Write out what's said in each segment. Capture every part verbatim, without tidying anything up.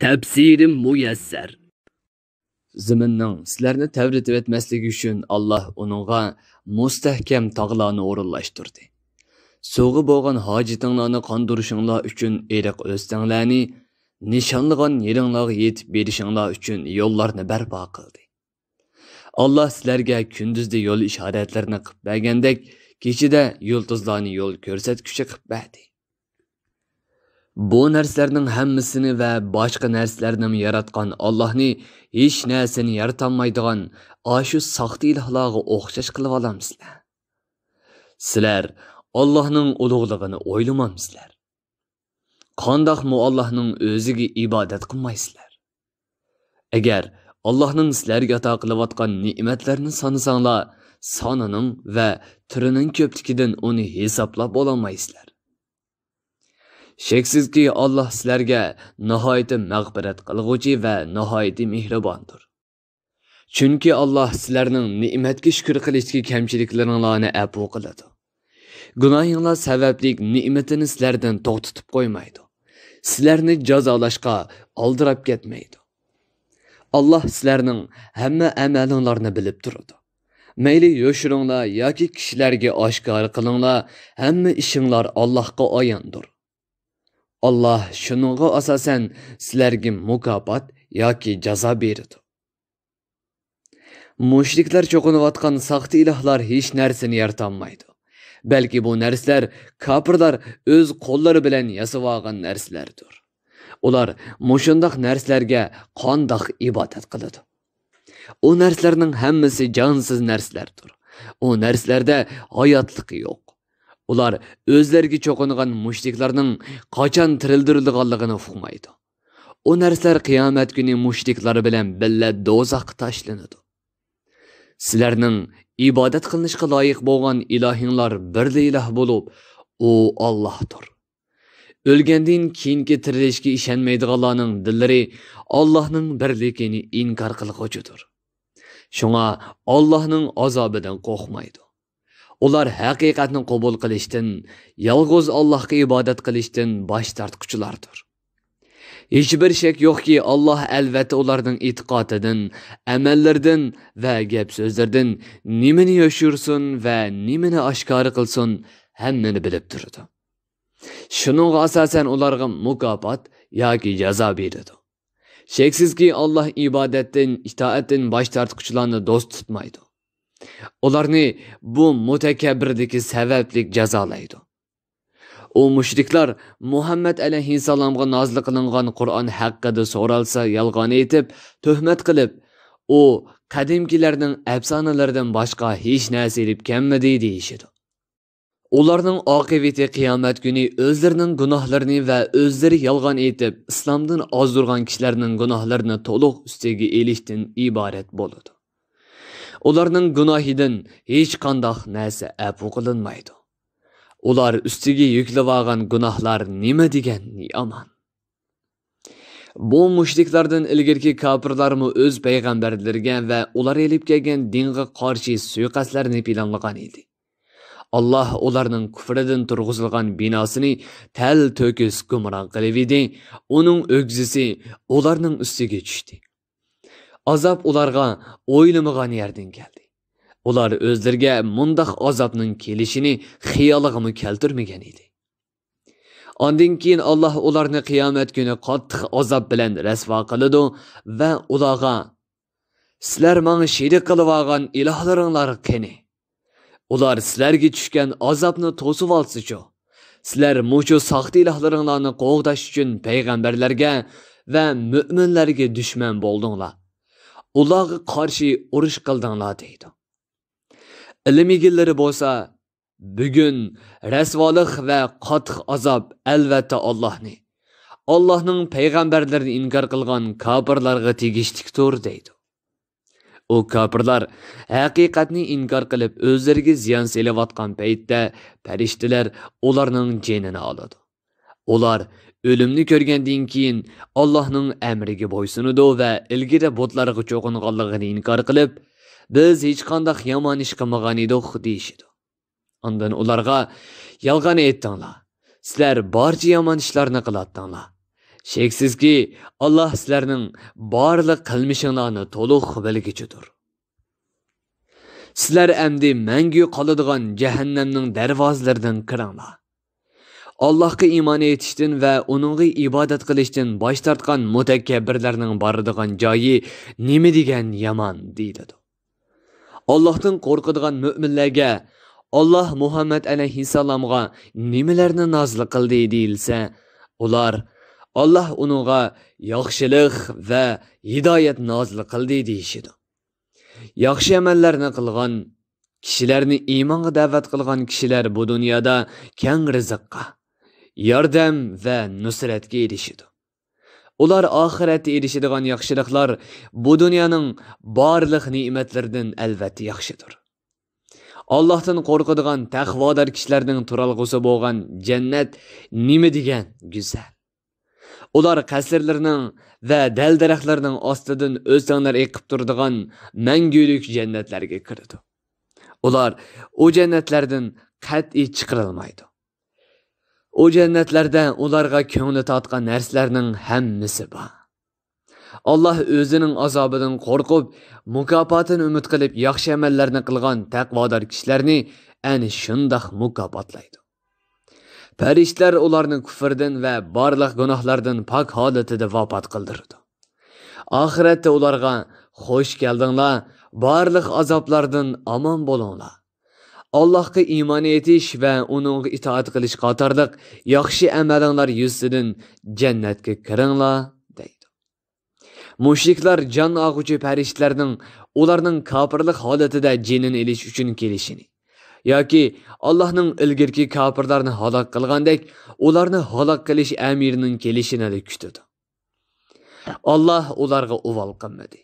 تەپسىرى مۇيەسسەر. زېمىننىڭ سىلەرنى تەۋرىتىۋەتمەسلىكى ئۈچۈن، ئاللاھ ئۇنىڭغا مۇستەھكەم تاغلارنى ئورۇنلاشتۇردى. سۇغا بولغان ھاجىتىڭلارنى قاندۇرۇشۇڭلار ئۈچۈن ئېرىق ئۆستەڭلەرنى، نىشانلىغان يېرىڭلارغا يېتىپ بېرىشىڭلار ئۈچۈن يوللارنى بەرپا قىلدى. ئاللاھ سىلەرگە كۈندۈزدە يول ئىشارەتلىرىنى قىلىپ بەرگەندەك، كېچىدە يۇلتۇزلارنى يول كۆرسەتكۈچى قىلىپ بەردى. بۇ نەرسىلەرنىڭ ھەممىسىنى ۋە باشقا نەرسىلەرنىمۇ ياراتقان ئاللاھنى ھېچ نەرسىنى يارىتالمايدىغان ئاشۇ ساختا ئىلاھلارغا ئوخشاش قىلىۋالامسىلەر؟ سىلەر ئاللاھنىڭ ئۇلۇغلۇقىنى ئويلىمامسىلەر؟ قانداقمۇ ئاللاھنىڭ ئۆزىگە ئىبادەت قىلمايسىلەر؟ ئەگەر ئاللاھنىڭ سىلەرگە ئاتا قىلىۋاتقان نېمەتلەرنى سانىساڭلار، سانىنىڭ ۋە تۈرىنىڭ كۆپلۈكىدىن ئۇنى ھېسابلاپ بولالمايسىلەر. شەكسىزكى، ئاللاھ سىلەرگە ناھايىتى مەغپىرەت قىلغۇچى ۋە ناھايىتى مېھرىباندۇر. چۈنكى ئاللاھ سىلەرنىڭ نېمەتكە شۈكۈر قىلىشتىكى كەمچىلىكلىرىڭلارنى ئەپۇ قىلىدۇ. گۇناھىڭلار سەۋەبلىك نېمىتىنى سىلەردىن توختىتىپ قويمايدۇ. سىلەرنى جازالاشقا ئالدىراپ كەتمەيدۇ. ئاللاھ سىلەرنىڭ ھەممە ئەمەلىڭلارنى بىلىپ تۇرىدۇ. مەيلى يوشۇرۇڭلار ياكى كىشىلەرگە ئاشكارا قىلىڭلار، ھەممە ئىشىڭلار ئاللاھقا ئاياندۇر. ئاللاھ شۇنىڭغا ئاساسەن سىلەرگە مۇكاپات ياكى جازا بېرىدۇ. مۇشرىكلار چوقۇنۇۋاتقان ساختا ئىلاھلار ھېچ نەرسىنى يارىتالمايدۇ. بەلكى بۇ نەرسىلەر كاپىرلار ئۆز قوللىرى بىلەن ياسىۋالغان نەرسىلەردۇر. ئۇلار مۇشۇنداق نەرسىلەرگە قانداق ئىبادەت قىلىدۇ؟ ئۇ نەرسىلەرنىڭ ھەممىسى جانسىز نەرسىلەردۇر. ئۇ نەرسىلەردە ھاياتلىق يوق. ئۇلار ئۆزلىرىگە چوقۇنغان مۇشرىكلارنىڭ قاچان تىرىلدۈرۈلىدىغانلىقىنى ئۇقمايدۇ. ئۇ نەرسىلەر قىيامەت كۈنى مۇشرىكلار بىلەن بىللە دوزاخقا تاشلىنىدۇ. سىلەرنىڭ ئىبادەت قىلىنىشقا لايىق بولغان ئىلاھىڭلار بىرلا ئىلاھ بولۇپ، ئۇ ئاللاھتۇر. ئۆلگەندىن كېيىنكى تىرىلىشكە ئىشەنمەيدىغانلارنىڭ دىللىرى ئاللاھنىڭ بىرلىكىنى ئىنكار قىلغۇچىدۇر. شۇڭا ئاللاھنىڭ ئازابىدىن قورقمايدۇ. ئۇلار ھەقىقەتنى قوبۇل قىلىشتىن، يالغۇز ئاللاھقا ئىبادەت قىلىشتىن باش تارتقۇچىلاردۇر. ھېچبىر شەك يوقكى، ئاللاھ ئەلۋەتتە ئۇلارنىڭ ئېتىقادىدىن، ئەمەللىرىدىن ۋە گەپ-سۆزلىرىدىن، نېمىنى يوشۇرسۇن ۋە نېمىنى ئاشكارا قىلسۇن، ھەممىنى بىلىپ تۇرىدۇ. شۇنىڭغا ئاساسەن ئۇلارغا مۇكاپات ياكى جازا بېرىدۇ. شەكسىزكى، ئاللاھ ئىبادەتتىن، ئىتائەتتىن باش تارتقۇچىلارنى دوست تۇتمايدۇ. ئۇلارنى بۇ مۇتەكەببىرلىكى سەۋەبلىك جازالايدۇ. ئۇ مۇشرىكلار مۇھەممەد ئەلەيھىسسالامغا نازىل قىلىنغان قۇرئان ھەققىدە سورالسا، يالغان ئېيتىپ، تۆھمەت قىلىپ، ئۇ قەدىمكىلەرنىڭ ئەپسانىلىرىدىن باشقا ھېچ نەرسە ئېلىپ كەلمىدى، دېيىشىدۇ. ئۇلارنىڭ ئاقىۋىتى قىيامەت كۈنى ئۆزلىرىنىڭ گۇناھلىرىنى ۋە ئۆزلىرى يالغان ئېيتىپ، ئىسلامدىن ئازدۇرغان كىشىلەرنىڭ گۇناھلىرىنى تولۇق ئۈستىگە ئېلىشتىن ئىبارەت بولىدۇ. ئۇلارنىڭ گۇناھىدىن ھېچقانداق نەرسە ئەپۇ قىلىنمايدۇ. ئۇلار ئۈستىگە يۈكلىۋالغان گۇناھلار نېمە دېگەن نىئمان! بۇ مۇشرىكلاردىن ئىلگىرىكى كاپىرلارمۇ ئۆز پەيغەمبەرلىرىگە ۋە ئۇلار ئېلىپ كەلگەن دىنغا قارشى سۇيىقەستلەرنى پىلانلىغان ئىدى. ئاللاھ ئۇلارنىڭ كۇفرىدىن تۇرغۇزۇلغان بىناسىنى تەلتۆكۈس گۇمران قىلىۋىدى، ئۇنىڭ ئۆگزىسى ئۇلارنىڭ ئۈستىگە چۈشتى. ئازاب ئۇلارغا ئويلىمىغان يەردىن كەلدى. ئۇلار ئۆزلىرىگە مۇنداق ئازابنىڭ كېلىشىنى خىيالىغىمۇ كەلتۈرمىگەن ئىدى. ئاندىن كېيىن ئاللاھ ئۇلارنى قىيامەت كۈنى قاتتىق ئازاب بىلەن رەسۋا قىلىدۇ ۋە ئۇلارغا، سىلەر ماڭا شېرىك قىلىۋالغان ئىلاھلىرىڭلار قېنى؟ ئۇلار سىلەرگە چۈشكەن ئازابنى توسۇۋالسىچۇ؟ سىلەر مۇشۇ ساختا ئىلاھلىرىڭلارنى قوغداش ئۈچۈن پەيغەمبەرلەرگە ۋە مۆمىنلەرگە دۈشمەن بولدۇڭلار. ئۇلارغا قارشى ئۇرۇش قىلدىڭلار، دەيدۇ. ئىلىم ئىگىلىرى بولسا، بۈگۈن رەسۋالىق ۋە قاتتىق ئازاب ئەلۋەتتە ئاللاھنى، ئاللاھنىڭ پەيغەمبەرلىرىنى ئىنكار قىلغان كاپىرلارغا تېگىشلىكتۇر، دەيدۇ. ئۇ كاپىرلار ھەقىقەتنى ئىنكار قىلىپ، ئۆزلىرىگە زىيان سېلىۋاتقان پەيتتە، پەرىشتىلەر ئۇلارنىڭ جېنىنى ئالىدۇ. ئۇلار ئۆلۈمنى كۆرگەندىن كېيىن، ئاللاھنىڭ ئەمرىگە بويسۇنىدۇ ۋە ئىلگىرى بۇتلارغا چوقۇنغانلىقىنى ئىنكار قىلىپ، بىز ھېچقانداق يامان ئىش قىلمىغان ئىدۇق، دېيىشىدۇ. ئاندىن ئۇلارغا، يالغان ئېيتتىڭلار، سىلەر بارچە يامان ئىشلارنى قىلاتتىڭلار. شەكسىزكى، ئاللاھ سىلەرنىڭ بارلىق قىلمىشىڭلارنى تولۇق بىلگۈچىدۇر. سىلەر ئەمدى مەڭگۈ قالىدىغان جەھەننەمنىڭ دەرۋازىلىرىدىن كىرىڭلار. ئاللاھقا ئىمان ئېيتىشتىن ۋە ئۇنىڭغا ئىبادەت قىلىشتىن باش تارتقان مۇتەكەببىرلەرنىڭ بارىدىغان جايى نېمە دېگەن يامان، دېيىلىدۇ. ئاللاھتىن قورقىدىغان مۆمىنلەرگە، «ئاللاھ مۇھەممەد ئەلەيھىسسالامغا نېمىلەرنى نازىل قىلدى؟» دېيىلسە، ئۇلار، «ئاللاھ ئۇنىڭغا ياخشىلىق ۋە ھىدايەت نازىل قىلدى» دېيىشىدۇ. ياخشى ئەمەللەرنى قىلغان، كىشىلەرنى ئىمانغا دەۋەت قىلغان كىشىلەر بۇ دۇنيادا كەڭ رىزىققا، ياردەم ۋە نۇسرەتكە ئېرىشىدۇ. ئۇلار ئاخىرەتتە ئېرىشىدىغان ياخشىلىقلار بۇ دۇنيانىڭ بارلىق نېمەتلىرىدىن ئەلۋەتتە ياخشىدۇر. ئاللاھتىن قورقىدىغان تەقۋادار كىشىلەرنىڭ تۇرالغۇسى بولغان جەننەت نېمە دېگەن گۈزەل! ئۇلار قەسىرلىرىنىڭ ۋە دەل-دەرەخلىرىنىڭ ئاستىدىن ئۆسەڭلەر ئېقىپ تۇرىدىغان مەڭگۈلۈك جەننەتلەرگە كىرىدۇ. ئۇلار ئۇ جەننەتلەردىن قەتئىي چىقىرىلمايدۇ. ئۇ جەننەتلەردە ئۇلارغا كۆڭلى تارتقان نەرسىلەرنىڭ ھەممىسى بار. ئاللاھ ئۆزىنىڭ ئازابىدىن قورقۇپ، مۇكاپاتىنى ئۈمىد قىلىپ ياخشى ئەمەللەرنى قىلغان تەقۋادار كىشىلەرنى ئەنە شۇنداق مۇكاپاتلايدۇ. پەرىشتىلەر ئۇلارنى كۇفرىدىن ۋە بارلىق گۇناھلاردىن پاك ھالىتىدە ۋاپات قىلدۇرىدۇ. ئاخىرەتتە ئۇلارغا، «خوش كەلدىڭلار، بارلىق ئازابلاردىن ئامان بولۇڭلار. ئاللاھقا ئىمان ئېيتىش ۋە ئۇنىڭغا ئىتائەت قىلىش قاتارلىق ياخشى ئەمەلىڭلار يۈزىسىدىن جەننەتكە كىرىڭلار» دەيدۇ. مۇشرىكلار جان ئالغۇچى پەرىشتىلەرنىڭ ئۇلارنىڭ كاپىرلىق ھالىتىدە جېنىنى ئېلىش ئۈچۈن كېلىشىنى ياكى ئاللاھنىڭ ئىلگىرىكى كاپىرلارنى ھالاك قىلغاندەك ئۇلارنى ھالاك قىلىش ئەمىرىنىڭ كېلىشىنىلا كۈتىدۇ. ئاللاھ ئۇلارغا ئۇۋال قىلمىدى.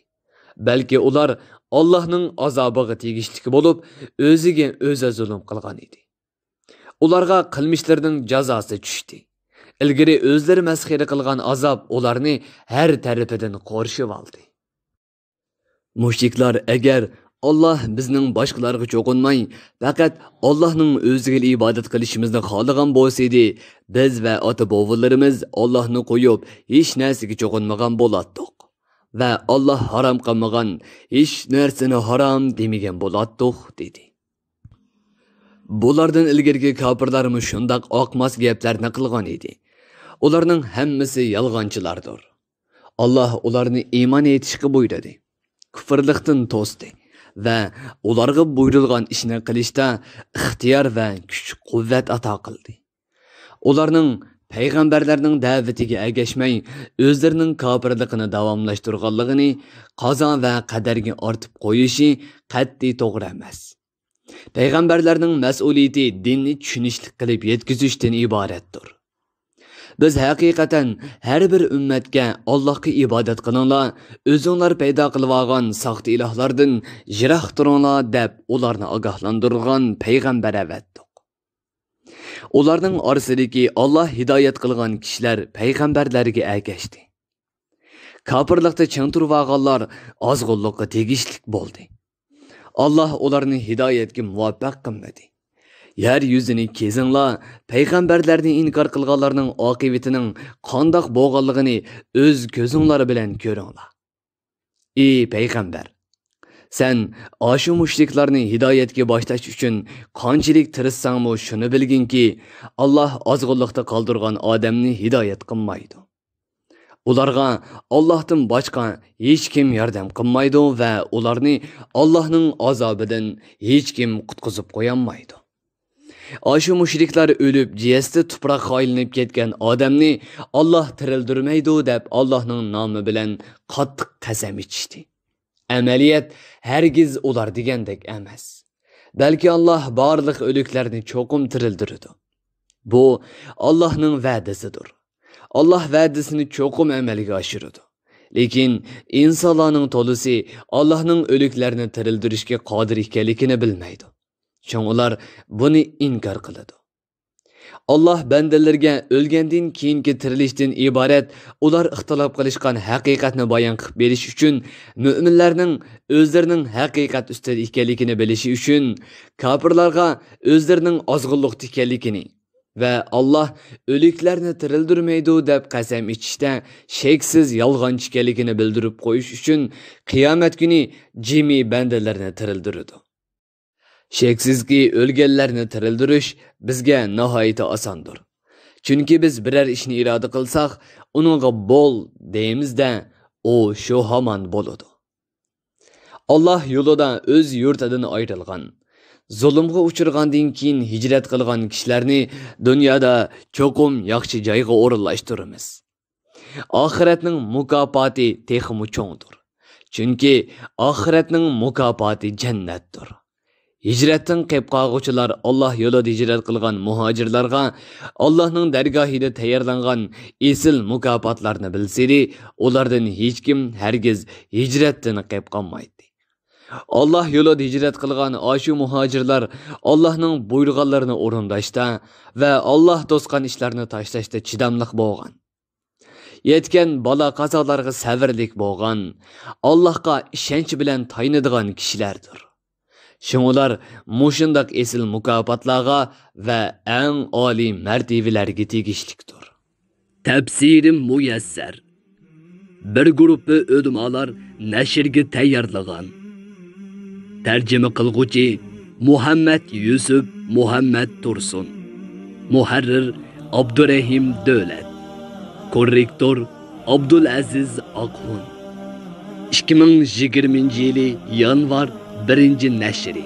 بەلكى ئۇلار ئاللاھنىڭ ئازابىغا تېگىشلىك بولۇپ، ئۆزىگە ئۆزى زۇلۇم قىلغان ئىدى. ئۇلارغا قىلمىشلىرىنىڭ جازاسى چۈشتى. ئىلگىرى ئۆزلىرى مەسخىرە قىلغان ئازاب ئۇلارنى ھەر تەرىپىدىن قورشىۋالدى. مۇشرىكلار، ئەگەر ئاللاھ بىزنىڭ باشقىلارغا چوقۇنماي، پەقەت ئاللاھنىڭ ئۆزىگىلا ئىبادەت قىلىشىمىزنى خالىغان بولسىدى، بىز ۋە ئاتا-بوۋىلىرىمىز ئاللاھنى قويۇپ، ھېچ نەرسىگە چوقۇنمىغان بولاتتۇق. ۋە ئاللاھ ھارام قىلمىغان ھېچ نەرسىنى ھارام دېمىگەن بولاتتۇق، دېدى. بۇلاردىن ئىلگىرىكى كاپىرلارمۇ شۇنداق ئاقماس گەپلەرنى قىلغان ئىدى. ئۇلارنىڭ ھەممىسى يالغانچىلاردۇر. ئاللاھ ئۇلارنى ئىمان ئېيتىشقا بۇيرۇدى. كۇفرلىقتىن توستى ۋە ئۇلارغا بۇيرۇلغان ئىشنى قىلىشتا ئىختىيار ۋە كۈچ-قۇۋۋەت ئاتا قىلدى. ئۇلارنىڭ پەيغەمبەرلەرنىڭ دەۋىتىگە ئەگەشمەي، ئۆزلىرىنىڭ كاپىرلىقىنى داۋاملاشتۇرغانلىقىنى، قازا ۋە قەدەرگە ئارتىپ قويۇشى قەتئىي توغرا ئەمەس. پەيغەمبەرلەرنىڭ مەسئۇلىيىتى دىننى چۈشىنىشلىك قىلىپ يەتكۈزۈشتىن ئىبارەتتۇر. بىز ھەقىقەتەن ھەر بىر ئۈممەتكە «ئاللاھقا ئىبادەت قىلىڭلار، ئۆزۈڭلار پەيدا قىلىۋالغان ساختا ئىلاھلاردىن يىراق تۇرۇڭلار» دەپ ئۇلارنى ئاگاھلاندۇرغان پەيغەمبەر ئەۋەتتۇق. ئۇلارنىڭ ئارىسىدىكى ئاللاھ ھىدايەت قىلغان كىشىلەر پەيغەمبەرلەرگە ئەگەشتى. كاپىرلىقتا چىڭ تۇرۇۋالغانلار ئازغۇنلۇققا تېگىشلىك بولدى. ئاللاھ ئۇلارنى ھىدايەتكە مۇۋەپپەق قىلمىدى. يەر يۈزىنى كېزىڭلار، پەيغەمبەرلەرنى ئىنكار قىلغانلارنىڭ ئاقىۋىتىنىڭ قانداق بولغانلىقىنى ئۆز كۆزۈڭلار بىلەن كۆرۈڭلار. ئى پەيغەمبەر! سەن ئاشۇ مۇشرىكلارنى ھىدايەتكە باشلاش ئۈچۈن قانچىلىك تىرىشساڭمۇ، شۇنى بىلگىنكى، ئاللاھ ئازغۇنلۇقتا قالدۇرغان ئادەمنى ھىدايەت قىلمايدۇ. ئۇلارغا ئاللاھتىن باشقا ھېچكىم ياردەم قىلمايدۇ ۋە ئۇلارنى ئاللاھنىڭ ئازابىدىن ھېچكىم قۇتقۇزۇپ قويالمايدۇ. ئاشۇ مۇشرىكلار ئۆلۈپ، جەسىتى تۇپراققا ئايلىنىپ كەتكەن ئادەمنى ئاللاھ تىرىلدۈرمەيدۇ دەپ، ئاللاھنىڭ نامى بىلەن قاتتىق قەسەم ئىچىشتى. ئەمەلىيەت ھەرگىز ئۇلار دېگەندەك ئەمەس. بەلكى ئاللاھ بارلىق ئۆلۈكلەرنى چوقۇم تىرىلدۈرىدۇ. بۇ ئاللاھنىڭ ۋەدىسىدۇر. ئاللاھ ۋەدىسىنى چوقۇم ئەمەلگە ئاشۇرىدۇ. لېكىن ئىنسانلارنىڭ تولىسى ئاللاھنىڭ ئۆلۈكلەرنى تىرىلدۈرۈشكە قادىر ئىكەنلىكىنى بىلمەيدۇ. شۇڭا ئۇلار بۇنى ئىنكار قىلىدۇ. ئاللاھ بەندىلىرىگە ئۆلگەندىن كېيىنكى تىرىلىشتىن ئىبارەت ئۇلار ئىختىلاپ قىلىشقان ھەقىقەتنى بايان قىلىپ بېرىش ئۈچۈن، مۆمىنلەرنىڭ ئۆزلىرىنىڭ ھەقىقەت ئۈستىدە ئىكەنلىكىنى بىلىشى ئۈچۈن، كاپىرلارغا ئۆزلىرىنىڭ ئازغۇنلۇقتا ئىكەنلىكىنى، ۋە ئاللاھ ئۆلۈكلەرنى تىرىلدۈرمەيدۇ دەپ قەسەم ئىچىشتە شەكسىز يالغانچى ئىكەنلىكىنى بىلدۈرۈپ قويۇش ئۈچۈن قىيامەت كۈنى جىمى بەندىلەرنى تىرىلدۈرىدۇ. شەكسىزكى، ئۆلگەنلەرنى تىرىلدۈرۈش بىزگە ناھايىتى ئاساندۇر. چۈنكى بىز بىرەر ئىشنى ئىرادە قىلساق، ئۇنىڭغا «بول» دەيمىز-دە، ئۇ شۇ ھامان بولىدۇ. ئاللاھ يولىدا ئۆز يۇرتىدىن ئايرىلغان، زۇلۇمغا ئۇچرىغاندىن كېيىن ھىجرەت قىلغان كىشىلەرنى دۇنيادا چوقۇم ياخشى جايغا ئورۇنلاشتۇرىمىز. ئاخىرەتنىڭ مۇكاپاتى تېخىمۇ چوڭدۇر. چۈنكى ئاخىرەتنىڭ مۇكاپاتى جەننەتتۇر. ھىجرەتتىن قېپ قالغۇچىلار ئاللاھ يولىدا ھىجرەت قىلغان مۇھاجىرلارغا ئاللاھنىڭ دەرگاھىدا تەييارلانغان ئېسىل مۇكاپاتلارنى بىلسىدى، ئۇلاردىن ھېچكىم ھەرگىز ھىجرەتتىن قېپ قالمايتتى. ئاللاھ يولىدا ھىجرەت قىلغان ئاشۇ مۇھاجىرلار ئاللاھنىڭ بۇيرۇغانلىرىنى ئورۇنداشتا ۋە ئاللاھ توسقان ئىشلارنى تاشلاشتا چىداملىق بولغان. يەتكەن بالا-قازالارغا سەۋرلىك بولغان، ئاللاھقا ئىشەنچ بىلەن تايىنىدىغان كىشىلەردۇر. شۇڭا ئۇلار مۇشۇنداق ئېسىل مۇكاپاتلارغا ۋە ئەڭ ئالىي مەرتىۋىلەرگە تېگىشلىكتۇر. تەپسىرى مۇيەسسەر. بىر گۇرۇپپا ئۆلىمالار نەشرگە تەييارلىغان. تەرجىمە قىلغۇچى مۇھەممەد يۈسۈپ مۇھەممەد تۇرسۇن. مۇھەررىر ئابدۇرەھىم دۆلەت. كوررېكتور ئابدۇلئەزىز ئاقخۇن. ئىككى مىڭ يىگىرمىنچى يىلى يانۋار بىرىنچى نەشرى.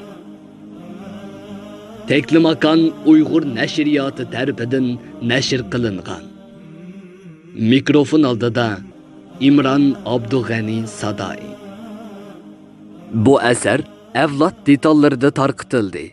تەكلىماكان ئۇيغۇر نەشرىياتى تەرىپىدىن نەشر قىلىنغان. مىكروفون ئالدىدا ئىمران ئابدۇغەنى سادائى. بۇ ئەسەر ئەۋلاد دېتاللىرىدا تارقىتىلدى.